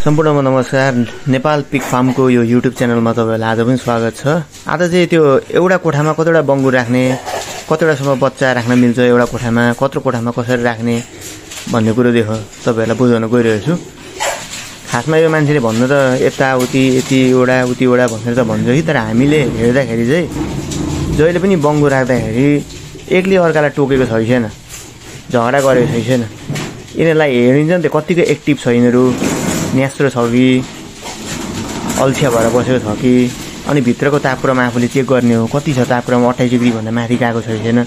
सम्पूर्णमा नमस्कार। नेपाल पिग फार्मको यो युट्युब च्यानलमा तपाईहरुलाई आज पनि स्वागत छ। आज चाहिँ त्यो एउटा कोठामा कतिवटा बङ्गुर राख्ने, कतिवटासम्म बच्चा राख्न मिल्छ एउटा कोठामा, कत्रो कोठामा कसरी राख्ने भन्ने कुरो देखो तपाईहरुलाई बुझाउन गइरहेको छु। खासमा यो मान्छेले भन्नु त यताउति यतिवटा उतिवटा भनेर त भन्छ कि, तर हामीले हेर्दाखेरि चाहिँ जहिले पनि बङ्गुर राख्दाखेरि एकले अर्कालाई टोकेको छैन, झगडा गरेको छैन। यिनीहरूलाई हेरिन्छ नि त कतिको एक्टिभ छ, यिनीहरू न्यास्रो छ कि अल्छिया भएर बसेको छ कि, अनि भित्रको तापक्रम आफूले चेक गर्ने हो, कति छ तापक्रम 28 डिग्री भन्दा माथि गएको छैन,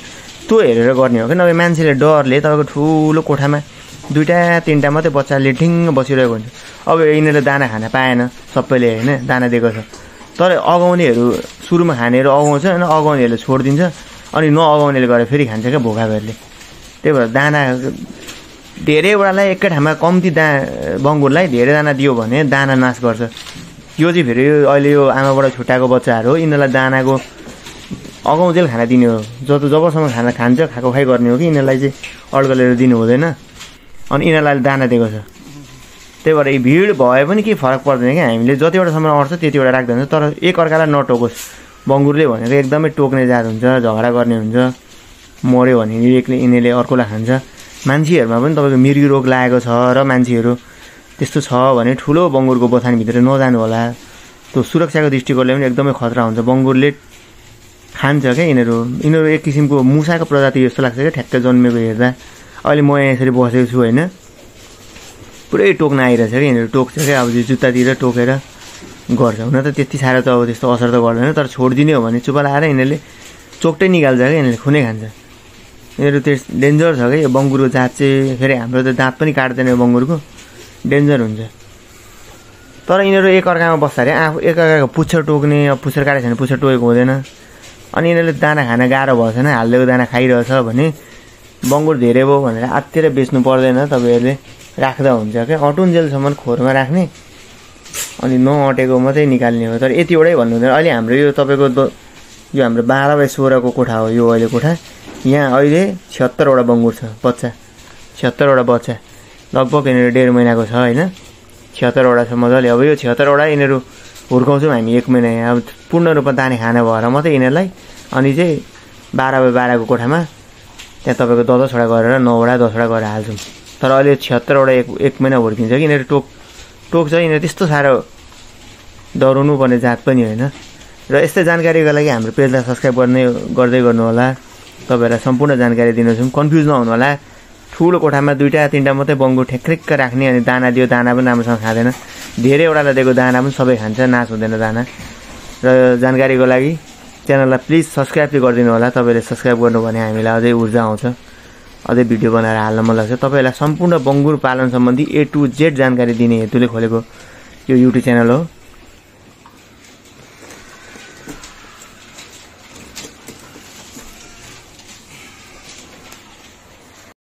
त्यो हेरेर गर्ने हो कि। नभए मान्छेले डरले तपाईँको ठुलो कोठामा 2-3टा मात्रै बच्चा लेटिङ बसिरहेको हुन्छ। अब यिनीहरूले दाना खान पाएन, सबैले होइन दाना दिएको छ, तर अगाउनेहरू सुरुमा खानेहरू अगाउँछ, अनि अगाउनेहरूले छोडिदिन्छ, अनि नअगाउनेले गएर फेरि खान्छ क्या भोकाभरले। त्यही भएर दाना धेरैवटालाई एकै ठाउँमा कम्ती बङ्गुरलाई धेरै दाना दियो भने दाना नाश गर्छ। यो चाहिँ फेरि अहिले यो आमाबाट छुट्टाएको बच्चाहरू हो, यिनीहरूलाई दानाको अगाउँजेल खाना दिने हो, जबसम्म खाना खान्छ खाएको खाइ गर्ने हो कि यिनीहरूलाई चाहिँ अड्कलेर दिनु हुँदैन। अनि यिनीहरूलाई दाना दिएको छ, त्यही भएर यी भिड भए पनि केही फरक पर्दैन क्या। हामीले जतिवटासम्म अट्छ त्यतिवटा राख्दैन, तर एक अर्कालाई नटोकोस्। बङ्गुरले भनेको एकदमै टोक्ने जात हुन्छ, झगडा गर्ने हुन्छ, मऱ्यो भने यिनीहरूले अर्कोलाई खान्छ। मान्छेहरूमा पनि तपाईँको मृगी रोग लागेको छ र मान्छेहरू त्यस्तो छ भने ठुलो बङ्गुरको बथानभित्र नजानु होला। त्यो सुरक्षाको दृष्टिकोणले पनि एकदमै खतरा हुन्छ। बङ्गुरले खान्छ क्या यिनीहरू एक किसिमको मुसाको प्रजाति जस्तो लाग्छ क्या ठ्याक्कै जन्मेको हेर्दा। अहिले म यहाँ यसरी बसेको छु होइन, पुरै टोक्न आइरहेछ क्या यिनीहरू, टोक्छ क्या। अब जुत्तातिर टोकेर गर्छ, हुन त त्यति साह्रो त अब त्यस्तो असर त गर्दैन, तर छोडिदिने हो भने चुप लाएर यिनीहरूले चोक्टै निकाल्छ क्या, यिनीहरूले खुनै खान्छ। यिनीहरू त्यस डेन्जर छ क्या यो बङ्गुरको जात चाहिँ। फेरि हाम्रो त दाँत पनि काट्दैन यो बङ्गुरको, डेन्जर हुन्छ। तर यिनीहरू एक अर्कामा बस्दाखेरि आफू एक अर्काको पुच्छर टोक्ने, अब पुच्छर काटेको छैन पुच्छर टोकेको हुँदैन। अनि यिनीहरूले दाना खान गाह्रो भएको छैन, हालिदिएको दाना खाइरहेछ भने बङ्गुर धेरै भयो भनेर आत्तिएर बेच्नु पर्दैन, तपाईँहरूले राख्दा हुन्छ क्या। अटुन्जेलसम्म खोरमा राख्ने, अनि नअटेको मात्रै निकाल्ने हो। तर यतिवटै भन्नु हुँदैन। अहिले हाम्रो यो तपाईँको यो हाम्रो 12/16 कोठा हो यो अहिले कोठा। यहाँ अहिले 76वटा बङ्गुर छ बच्चा, 76वटा बच्चा, लगभग यिनीहरू 1.5 महिनाको छ होइन। 76वटा छ मजाले। अब यो 76वटा यिनीहरू हुर्काउँछौँ हामी 1 महिना, अब पूर्ण रूपमा दाने खाना भएर मात्रै यिनीहरूलाई। अनि चाहिँ 12/12को कोठामा त्यहाँ तपाईँको 10-10वटा गरेर 9वटा 10वटा गरेर हाल्छौँ। तर अहिले 76वटा 1 महिना हुर्किन्छ कि यिनीहरू टोक्छ। यिनीहरू त्यस्तो साह्रो डराउनु पर्ने जात पनि होइन। र यस्तै जानकारीको लागि हाम्रो पेजलाई सब्सक्राइब गर्दै गर्नु होला। तपाईँहरूलाई सम्पूर्ण जानकारी दिनेछौँ, कन्फ्युज नहुनु होला। ठुलो कोठामा 2-3टा मात्रै बङ्गुर ठेक्रेक्क राख्ने, अनि दाना दियो दाना पनि राम्रोसँग खाँदैन, धेरैवटालाई दिएको दाना पनि सबै खान्छ, नाश हुँदैन दाना। र जानकारीको लागि च्यानललाई प्लिज सब्सक्राइब चाहिँ गरिदिनु होला। तपाईँले सब्सक्राइब गर्नु भने हामीलाई अझै ऊर्जा आउँछ, अझै भिडियो बनाएर हाल्न मन लाग्छ। तपाईँहरूलाई सम्पूर्ण बङ्गुर पालन सम्बन्धी A to Z जानकारी दिने हेतुले खोलेको यो युट्युब च्यानल हो।